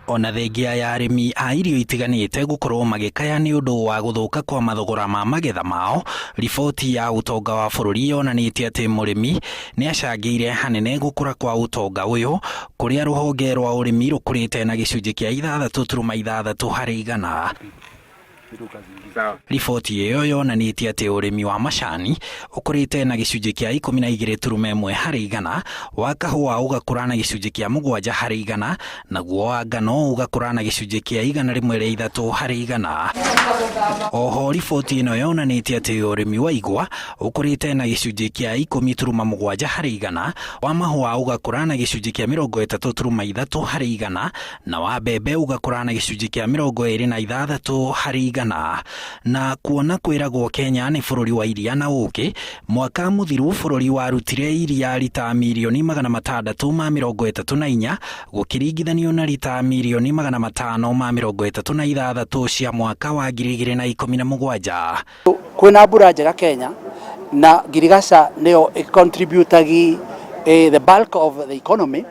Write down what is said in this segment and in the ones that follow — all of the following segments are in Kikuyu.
Ona thengia ya arĩmi a irio itiganĩte gũkorwo magĩkaya nĩ ũndũ wa gũthũka kwa mathogora ma magetha mao, riboti ya ũtonga wa bũrũri yonanĩtie atĩ mũrĩmi nĩ acangĩire hanene gũkũra kwa ũtonga ũyũ, kũrĩa rũhonge rwa ũrĩmi rũkũrĩte na gĩcunjĩ kĩa 6.6%. Riboti ĩyo yonanĩtie atĩ ũrĩmi wa macani ũkũrĩte na gĩcunjĩ kĩa 12.1%, wa kahũa ũgakũra na gĩcunjĩ kĩa 7%, naguo wa ngano ũgakũra na gĩcunjĩ kĩa 103%. Oho riboti ĩno yonanĩtie atĩ ũrĩmi wa igwa ũkũrĩte na gĩcunjĩ kĩa 10.7%, wa mahũa ũgakũra na gĩcunjĩ kĩa 33.3%, na wa mbembe ũgakũra na gĩcunjĩ kĩa 26%. Na kuona kwĩragwo Kenya nĩ bũrũri wa iria na ũkĩ, mwaka mũthiru bũrũri warutire iria rita mirioni 634 gũkĩringithanio na rita mirioni 536 cia mwaka wa 2017. Kwĩna mbura njega Kenya na ngirigaca nĩyo ĩcontributagi the bulk of the economy,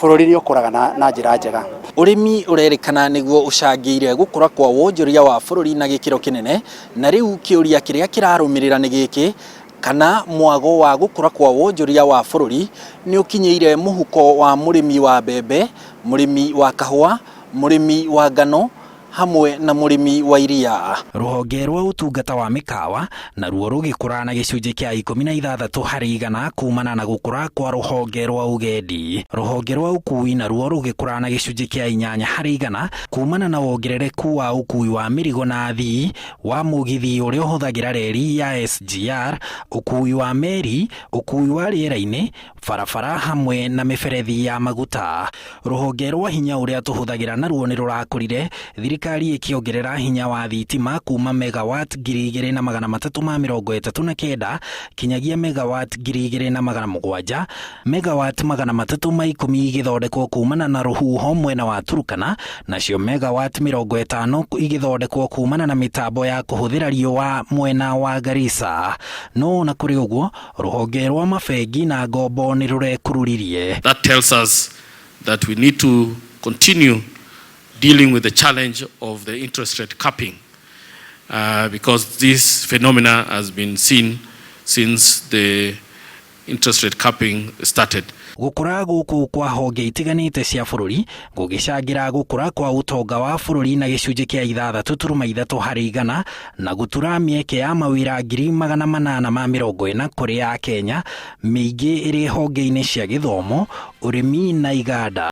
bũrũri nĩ ũkũraga na njĩra njega. Ũrĩmi ũrerĩkana nĩguo ũcangĩire gũkũra kwa wonjoria wa bũrũri na gĩkĩro kĩnene, na rĩu kĩũria kĩrĩa kĩrarũmĩrĩra nĩ gĩkĩ, kana mwago wa gũkũra kwa wonjoria wa bũrũri nĩ ũkinyĩire mũhuko wa mũrĩmi wa mbembe, mũrĩmi wa kahũa, mũrĩmi wa ngano hamwe na mũrĩmi wa iria. Rũhonge rwa ũtungata wa mĩkawa naruo rũgĩkũra na gĩcunjĩ kĩa 16% kumana na gũkũra kwa rũhonge rwa ũgendi. Rũhonge rwa ũkui naruo rũgĩkũra na gĩcunjĩ kĩa 8% kumana na wongerereku wa ũkui wa mĩrigo na athii, wa mũgithi ũrĩa ũhũthagĩra reri ya SGR, ũkui wa meri, ũkui wa rĩera-inĩ, barabara hamwe na mĩberethi ya maguta. Rũhonge rwa hinya ũrĩa tũhũthagĩra naruo nĩ rũrakũrire, thirikari ĩkĩongerera hinya wa thitima kuma megawatt 2339 kinyagia megawatt 2700, megawatt 310 igĩthondekwo kumana na rũhuho mwena wa Turkana, nacio megawatt 50 igĩthondekwo kumana na mĩtambo ya kũhũthĩra riũa mwena wa Garissa. No ona kũrĩ ũguo, rũhonge rwa mabengi na ngombo nĩ rũrekururirie. That tells us that we need to continue dealing with the challenge of the interest rate capping, because this phenomena has been seen since the interest rate capping started. Gũkũra gũkũ kwa honge itiganĩte cia bũrũri gũgĩcangĩra gũkũra kwa ũtonga wa bũrũri na gĩcunjĩ kĩa 6.3% na gũtura mĩeke ya mawĩra 840,000 kũrĩ Akenya, mĩingĩ ĩrĩ honge-inĩ cia gĩthomo, ũrĩmi na iganda.